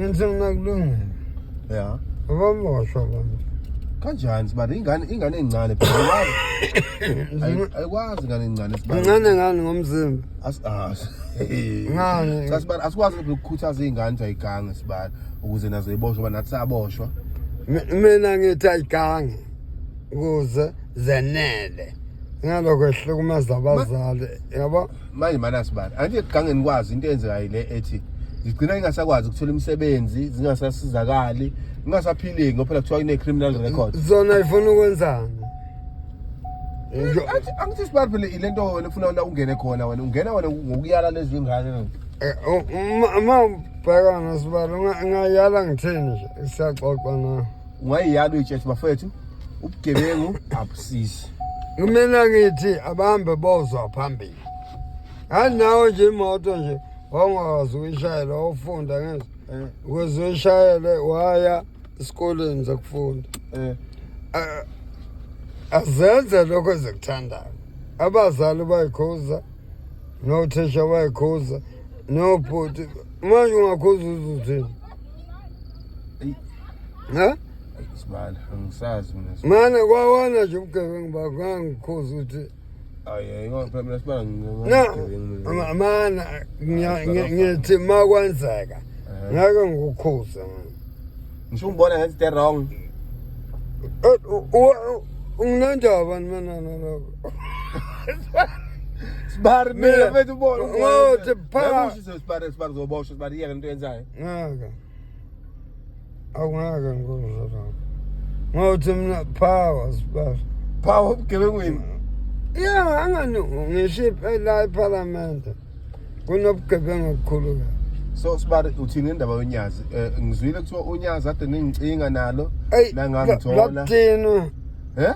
Ngithi mina kulungile. Ya. Ababoshwa abantu. Kanjani sibani ingane ingane encane phela ayikwazi ingane encane sibani. Incane ngani ngomzimba? As ah. Ngani? Cha sibani asikwazi ukukhuthaza izingane ukuthi ayigange sibani ukuze nazo iboshwe ba nathi saboshwa. Mina ngithi ayigange ukuze zenele. Ngalokho ehlukumeza abazali yabo. Manje mana sibani anti ekugangeni kwazi into eyenzekayo le ethi zigcina ingasakwazi ukuthola imisebenzi zingasasizakali ingasaphileki ngoba phela kuthiwa ine-criminal record. Zona ifuna ukwenzani? Angithi sibani phela ile nto wena ufuna la ungene khona wena ungena wena ngokuyala lezi ngane. Uma ubhekana sibali ungayala ngithini nje siyaxoxa na. Ungayiyala uyitshela bafethu ubugebengu abusizi. Kumele ngithi abahambe bozwa phambili. Hayi nawe nje imoto nje wawungakwazi ukuyishayela wawufunda ngezwa. Ukuze uyishayele waya esikoleni zokufunda. Azenze lokho ezikuthandayo. Abazali bayikhuza, nothisha bayikhuza, nobhuti. Manje ungakhuza uzuthini? Ha? Sibala, angisazi mina. Mane kwawana nje ubugebengu bakho ngangikhuza ukuthi Ayi, ngoba phela mina sibala Na mana ngithi makwenzeka ngeke ngikukhuze mina. Ngisho ungibona ngenza into wrong. Unginendaba mina nalokho. Sibari mina mfethu ubona. Ngothi pha. Sibari sibari uzoboshwa sibari yeke into yenzayo. Ngeke. Awungeke ngikuzwe lokho. Ngothi mina power sibari. Power ubugebengwini. Yeah, angani ngisho la eParliament. Kunobugebengu obukhulu kabi. So sibari uthini indaba yonyazi? Eh ngizwile kuthiwa unyazi ade ningicinga nalo nangangithola. Lathini? Eh?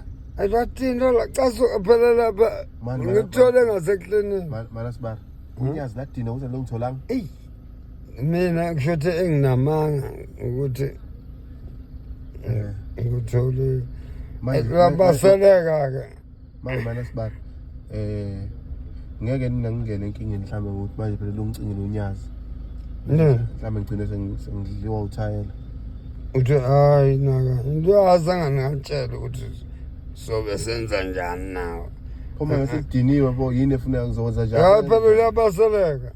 Lathini lacasuka phela lapha. Ngikuthole ngasekliniki. Mana sibari. Unyazi ladina ukuthi alongitholanga. Ey. Mina kusho ukuthi enginamanga ukuthi ngikuthole. Labaseleka ke. Manje mana sibari. Eh ngeke nina ngingene enkingeni mhlawumbe ukuthi manje phela longicingile unyazi. Ne. Mhlawumbe ngigcine sengidliwa uthayela. Uthi hayi naka into azange ngamtshela ukuthi sobe senza njani nawe. Phuma ngesidiniwe bo yini efuna ngizokwenza njani? Ya phela uyabaseleka.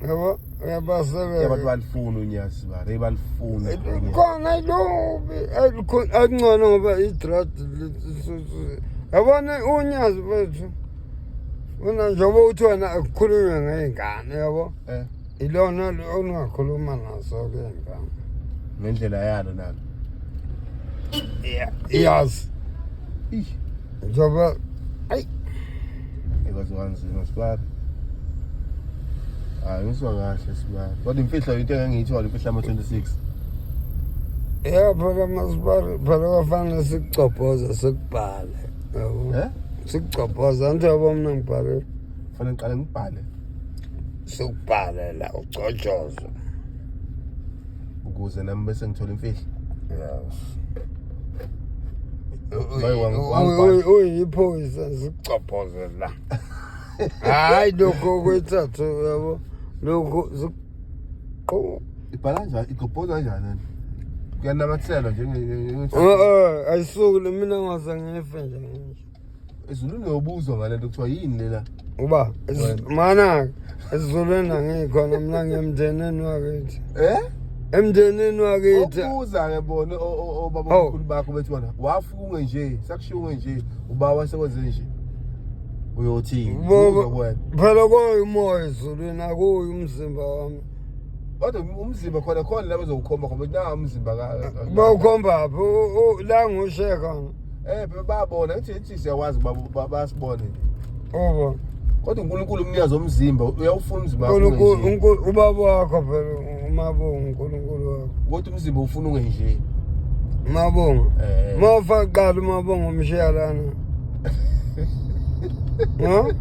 Yabo uyabaseleka. Abantu balifuna unyazi bari balifuna. Khona ilubi akungcono ngoba i-drug yabona unyazi bethu. Una njengoba uthi wena akukhulunywe ngey'ngane yabo. Eh. Ilona ongakhuluma nazo ke ngane. Ngendlela yalo nalo. Yazi. Ih, Njengoba ayi ekwazi kanzima sibari. Hayi ngizwa kahle sibari. Kodwa imfihlo into engangiyithola imfihlo yama 26. Ya phela masibari phela kwafanele sikucobhoze sikubhale. Yabo. Eh? Sikucobhoza njengoba mina ngibhale Fanele ngiqale ngibhale sikubhale la ucotshozwe. ukuze nami bese ngithola imfihlo. Yes. Baye wangibhala. Uyiphoyisa sikucobhoze la. Hayi lokho kwethathu yabo. Lokho sikuqo Ibhala kanjani? Igobhoza kanjani lento? Kuyanamathelwa njenge Eh ayisuki le mina ngaze ngife nje ngisho. Ezulwini uyobuzwa ngale nto kuthiwa yini lena? Uba Wena. mana ezulwini angikhona mina ngiyemndenini wakithi. Eh? Emndenini wakithi. Obuza ke bona obaba Oh. omkhulu bakho bethi bona wafuka unge nje, sakushiya unge nje, ubawa sekwenze nje. Uyothini? Bo- Buza kuwena. Phela koyo umoya ezulwini akuyo umzimba wami. Kodwa umzimba khona khona la bazowukhomba khona na umzimba ka Bawukhomba phi? La ngushe khona. Eh babona ngithi ithi siyakwazi basibone. Uba. Kodwa uNkulunkulu umnikazi womzimba uyawufuna umzimba wakho. uNkulunkulu ubaba wakho phela umabonga uNkulunkulu wakho. Kodwa umzimba ufuna ungenje. Mabonga. Eh. Mawufa kuqala umabonga umshiya lana. Ha?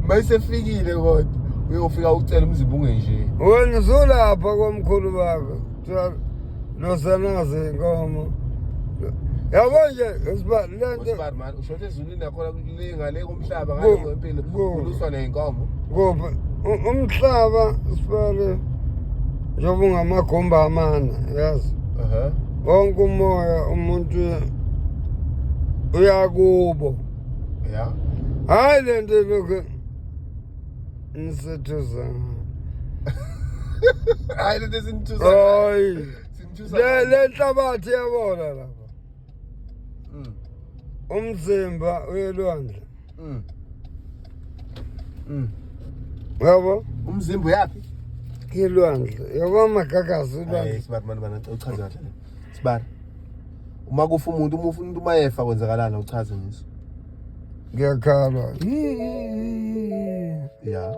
Mayisefikile kodwa uyofika ucela umzimba ungenje. Wena usulapha komkhulu bakho. Kuthiwa losanazi inkomo. Yabo nje siba lento Usibani man usho ukuthi ezulwini nakhona le ngale komhlaba ngale kwempilo kuluswa ney'nkomo. Kuphi umhlaba sibale. Njengoba ungamagumba amane, yazi. Wonke umoya umuntu uyakubo. Ya. Hayi le nto lokhu nisethusa. Hayi lento esinithusa. Hayi. Sinithusa. Le nhlabathi yabona lapha. Umzimba uyelwandle. Yabo? Umzimba uyaphi? Ilwandle. Yabo amagagasi ulwandle. Hayi sibari mani bana uchaze kahle le. Sibari. Uma kufa umuntu, uma umuntu uma efa kwenzakalani uchaze ngiso. Ngiyakhala. Ya.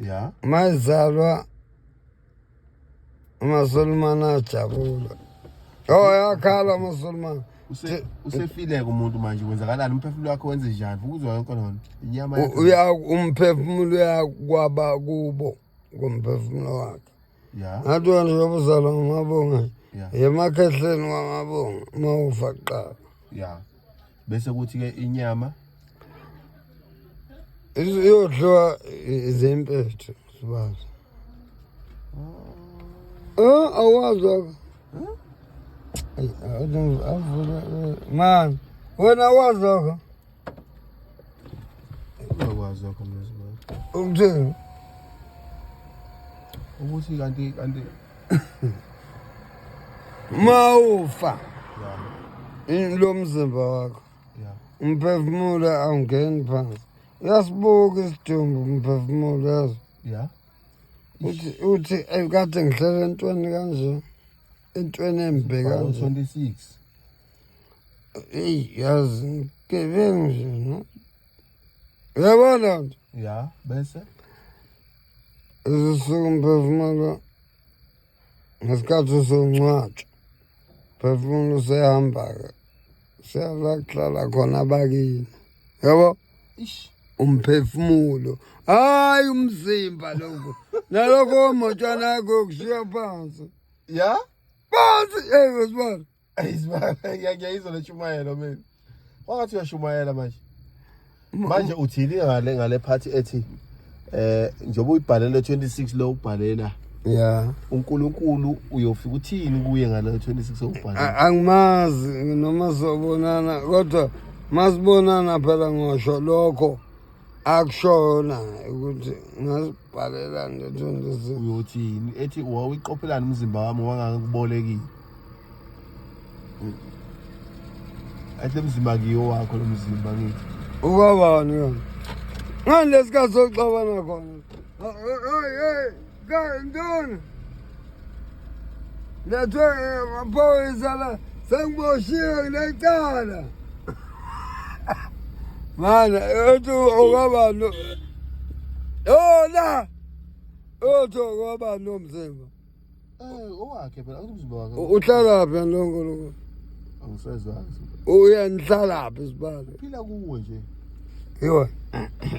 Ya. Mayizalwa amaSulumane ajabula. Oh yakhala amaSulumane. Usefile ke umuntu manje kwenzakalani umphefumulo wakhe wenze njani? Ukuzwa yonke lona. Inyama yakhe. Uya umphefumulo uyakwaba kubo ngomphefumulo wakhe. Ya. Ngathi wena njengoba uzalwa ngumabonga. Ya. Yemakhehleni kwamabonga uma ufa kuqala. Ya. Bese kuthi ke inyama iyodliwa izimpethu sibazi. Awazi lokho. Man, wena awazi lokho. Ungakwazi lokho mina sibari. Ukuthini? Ukuthi kanti kanti Mawufa ya lo mzimba wakho ya umphefumulo awungeni phansi. Uyasibuka isidumbu umphefumulo yazi. Ya. Uthi uthi "Eyi, kade ngihlele entweni kanje. Entweni embi kanje. 26. Eyi yazi ngigebengu nje no. Uyabona nje Ya, bese usuke umphefumulo ngesikhathi usungcwatshwa phefumulo usehamba-ke seyala kuhlala khona abakini yabo. Ish. Umphefumulo hayi umzimba lokho nalokho omotshana yakho kushiya phansi Ya? phansi. Eyi wesibani. Ayizibana ngiyayizwa le shumayelo mina. Wangathi uyashumayela manje. Manje uthini ngale party ethi njengoba uyibhalele 26 lo ubhalela ya uNkulunkulu uyofika uthini kuye ngale 26 obhalela? Angimazi noma sobonana kodwa masibonana phela ngosho lokho akushona ukuthi ngasibhalela nje 26. Uyothini ethi wawuyiqophelana umzimba wami wangakubolekile. Athi umzimba kiyo wakho lo mzimba ngithi. Ukwabani yona? Ngani lesikhathi sokuxabana khona? Hey hey, ka ntoni? Lethwe amaphoyisa la sengiboshiwe kulecala. Mana uthi ukwabani? Oh la. Uthi ukwabani lo mzimba? Owakhe phela umzimba wakhe. Uhlalaphi lo Nkulunkulu? Angisezwa. Uyanihlalaphi sibali? Phila kuwe nje. Yiwa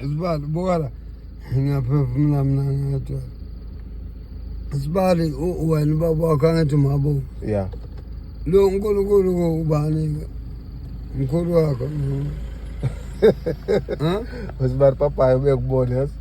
sibali buka la ngiyaphefumula mina ngedwa. Sibali wena ubaba wakho angithi mabonga. Ya. Lo Nkulunkulu ko ubani ke? Mkhulu wakho. Ha? Usibari papayo bekubona yazi.